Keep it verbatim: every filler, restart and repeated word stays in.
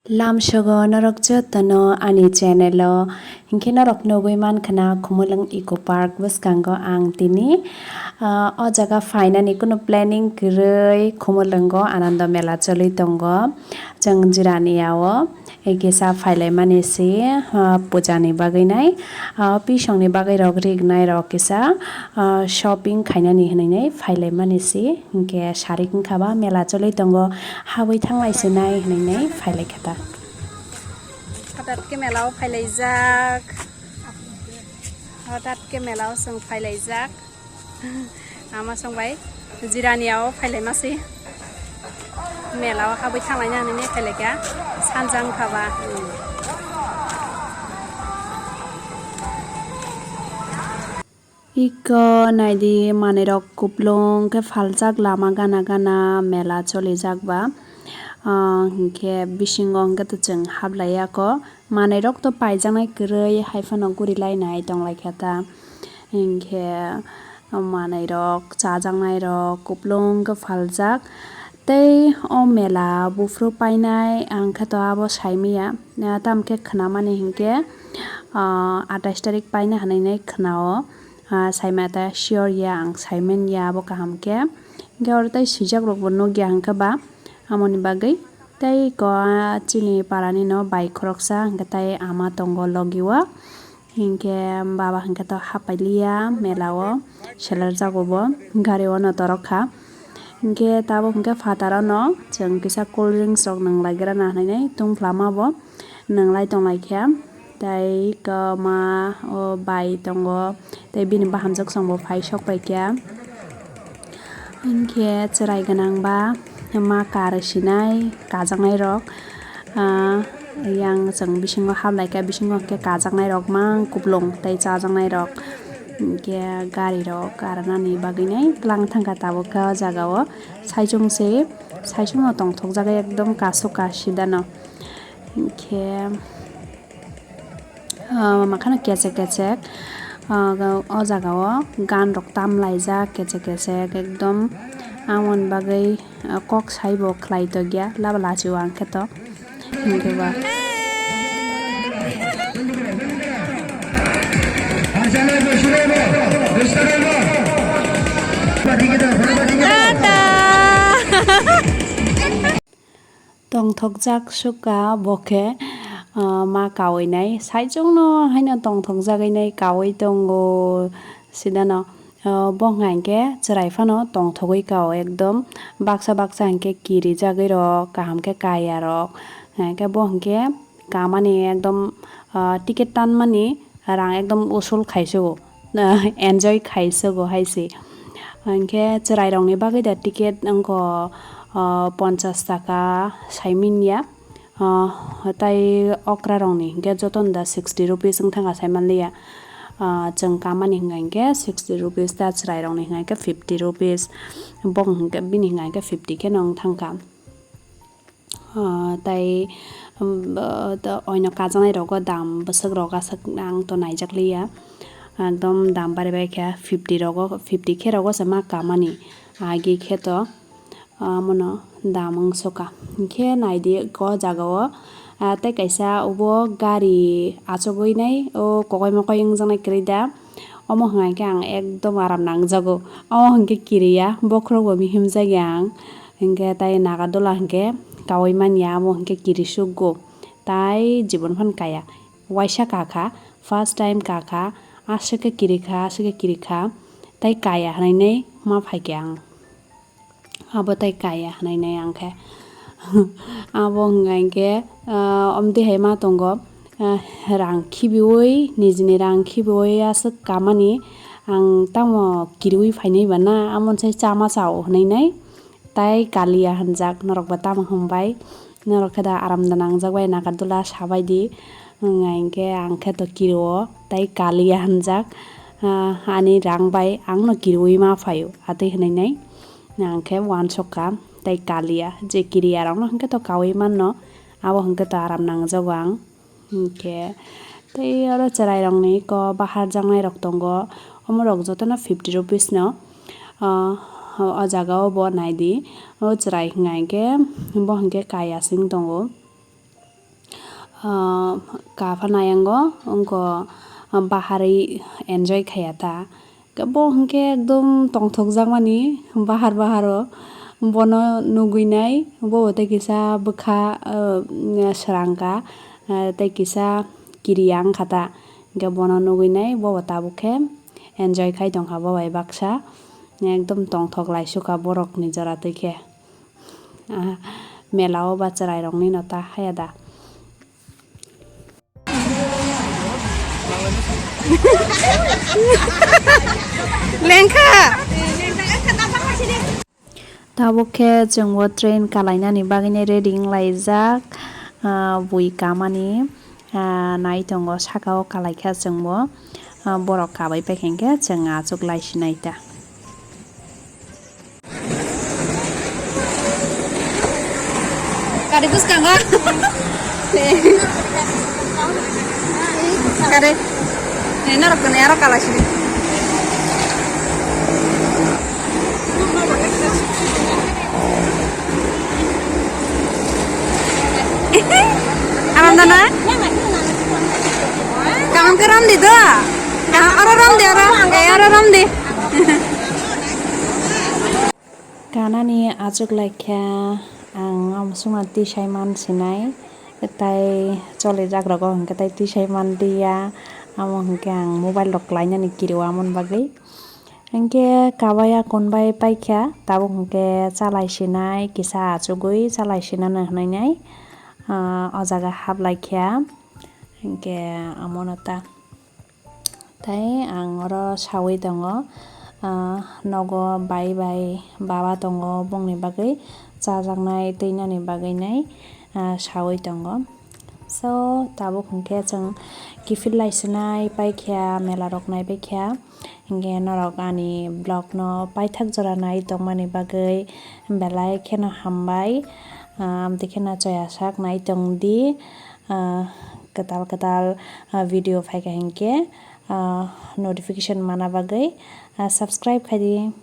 Lamsogo norok jotono ani channel o, hinkhe norok nugwi mankha na Khumulwng Eco Park bwskango ang tini, ah, o jaga phainani kunu planning kwrwi Khumulwngo Anando Mela choli tongo. Chwng Jirania o kisa phailaimani se, ah, puja ni bagwi nai, ah, pisong ni bagwi rok rignai rok kisa, ah, shopping khainani hinwi nai phailaimani se. Hinkhe sarik wngkha ba mela choli tongo, habwi thanglai se nai hinwi nai phailaikha ta. Hwtat khe mela o phailaijak. Hwtat khe mela o chwng phailaijak. Ama song bai Jirania o phailaima se. Mela o habwi thanglaina hinwi nai phailaikha. Sanja wngkha ba. Iko naidi manwirok kuplung khe phaljak lama gana gana mela cholijak ba. Ah, hinkhe bisingo hinkhe to chwng hablaiya ko. Manwirok to paijaknai kwrwi haiphano gurilainai tonglaikha ta. Hinkhe manwirok chajaknairok kuplung khe phaljak. Tei o mela buphuru painai ang khe to abo saimanya. Ah, tamo khe khnamani hinkhe, ah, atais tarik paina hinwi nai khna o. Ah, saimata sure ya, ang saimanya abo kaham khe. Hinkhe oro tei swijak rokbo nukya hinkhe ba, amoni bagwi tei ko, ah, chini parani no bai khoroksa hinkhe tei ama tongo logi o. Hinkhe baba hinkhe to hapailiya mela o, selarjago bo, gari o no torok kha. Hinkhe tabuk hinkhe phataro no chwng kisa cool drinks rok nwnglai gra na hinwi tungphla ma bo nwnglai tonglai kha. Tei koma o bai tongo, tei bini bahamjwk chwng bo phai sok pai kha. Hinkhe chwrai gwnang ba ma kar sinai kajaknai rok, ah, yang chwng bisingo hablai kha, bisingo hinkhe kajaknai rok mang kuplung tei chajaknai rok, hinkhe gari rok karnani bagwi nai tlang thangkha tabuk khe o jaga o saichung se, saichung no tongthok jak ekdom kasuk ka sidano hinkhe. Ah, makhano kechek kechek, ah, o jaga o gan rok tam laijak kechek kechek ekdom, amoni bagwi, ah, kok saibo khlai tokya labo lachi o ang khe to hinkhe ba. Tongthokjak sukha bo khe, ah, ma kawinai. Saichungno haino tongthokjagwi nai kawi tongo, sidano. Ah, bo hwnka hinkhe chwrai phano tongthogwi kao ekdom. Baksa baksa hinkhe kirijagwi rok, kaham khe kaya rok. Hinkhe bo hinkhe kamani ekdom, ah, ticket tanmani rang ekdom usul khaisu. Ah, enjoy khaisogo hai se. Hinkhe chwrairokni bagwi da ticket wngkha, ah, ponchas taka saimanya. Ah, tai okrarokni hinkhe jotono da sixty rupees wng thangkha saimanliya. Ah, chwng kamani hwnka hinkhe sixty rupees, ta chwrairokni hwnka hinkhe fifty rupees. Bong hinkhe bini hwnka hinkhe fifty kheno wng thangkha. Ah, tai, um, bo, to oino kajaknai rogo dam bwswk rok aswk ang to naijak liya. Ekdom dam bari bai kha fifty rogo, fifty khe rogo se ma kamani. Agi khe to, ah, mono dam wng sokha. Hinkhe naidi o jaga o, ah, tei kaisa obo gari achugwi nai o kokoi mokoi wngjaknai kwrwi da. Omo hwnka hinkhe ang ekdom aram nangjago. Omo hinkhe kiriya, bokhorok bo mihimjak ya ang. Hinkhe tai Nagardola hinkhe kaui manya, amo hinkhe kirisukgo. Tai jibon phano kaya. Waisa kakha, first time kakha, aswk khe kirikha, aswk khe kirikha. Tai kaya hwnwi ma phaikha ang. Abo tai kaya hwnwi ang khe. Abo hwnka hinkhe, ah, omtwi hai ma tongo, ah, rang khibiui, nijini rang khibiui aswk kamani. Ang tamo kiriui phainai ba na, amoni sai chama chao hwnwi nai. Tai kaliya hwnjak, norok bo tamo hwnbai? Norok khe da aram da nangjak bai Nagardola sabai di. Wngya hinkhe ang khe to kirio, tai kaliya hwnjak, ah, ani rang bai ang no kiriui ma phaio, atwi hwnwi nai. Ang khe uansukha, tai kaliya, je kiriya rok no hinkhe to kaui manno, abo hinkhe to aram nangjago ang. Hinkhe tei oro chwrairokni eko baharjaknairok tongo, omorok jotono fifty rupees no, ah, o jaga o bo naidi, o chwrai hwnka hinkhe bo hinkhe kaya sing tongo. ah, kapha nayango, wngkha, ah, baharwi enjoy khaiya ta. Khe bo hwnkhe ekdom tongthokjakmani bahar baharo. Bono nugwinai, bo tei kisa bwkha, ah, swrangkha, ah, tei kisa kiriya wngkha ta. Hwnkhe bono nugwinai, bo tabuk khe enjoy khai tongkha bo bai baksa. Ekdom tongthok laisukha borokni jora twi khe. Ah, mela o ba chwrairokni no ta haya da. Lengkha. Tabuk khe chwngbo train kalainani bagwino ready wnglaijak, ah, bui kamani, ah, nai tongo saka o kalaikha chwngbo, ah, borok kabai paikha hwnkhe chwng achuk lai sinai ta. Kari bwskango. Kari. Eh, norok kwnwi aro kala sidi. Aram dana? Kaham ke ram di do. Kaham aro ram di aro. Eh, aro ram di. Kanani achuk laikha ang, omo songma tisai man sinai, tai choli jak rogo hwnkhe tai tisai man diya, amo hwnkhe ang mobile rok khlainani kiriwo amoni bagwi. Hwnkhe kabaya kon bai paikha, tabuk hwnkhe chalai sinai, kisa achugwi chalai sinani hwnwi nai, ah, o jaga hap laikha, hwnkhe amono ta. Tai ang oro sawi tongo, ah, nogo bai bai baba tongo, bongni bagwi chajaknai twinani bagwi nai, ah, sawi tongo. So, tabuk hwnkhe chwng kiphil lai sinai paikha, mela rok naibaikha, hwnkhe norok ani vlog no paithak jora nai tongmani bagwi belai kheno hambai, ah, amtwi kheno choya sak nai tongdi. Ah, kwtal kwtal, ah, video phaikha hinkhe, ah, notification mana bagwi, ah, subscribe khaidi.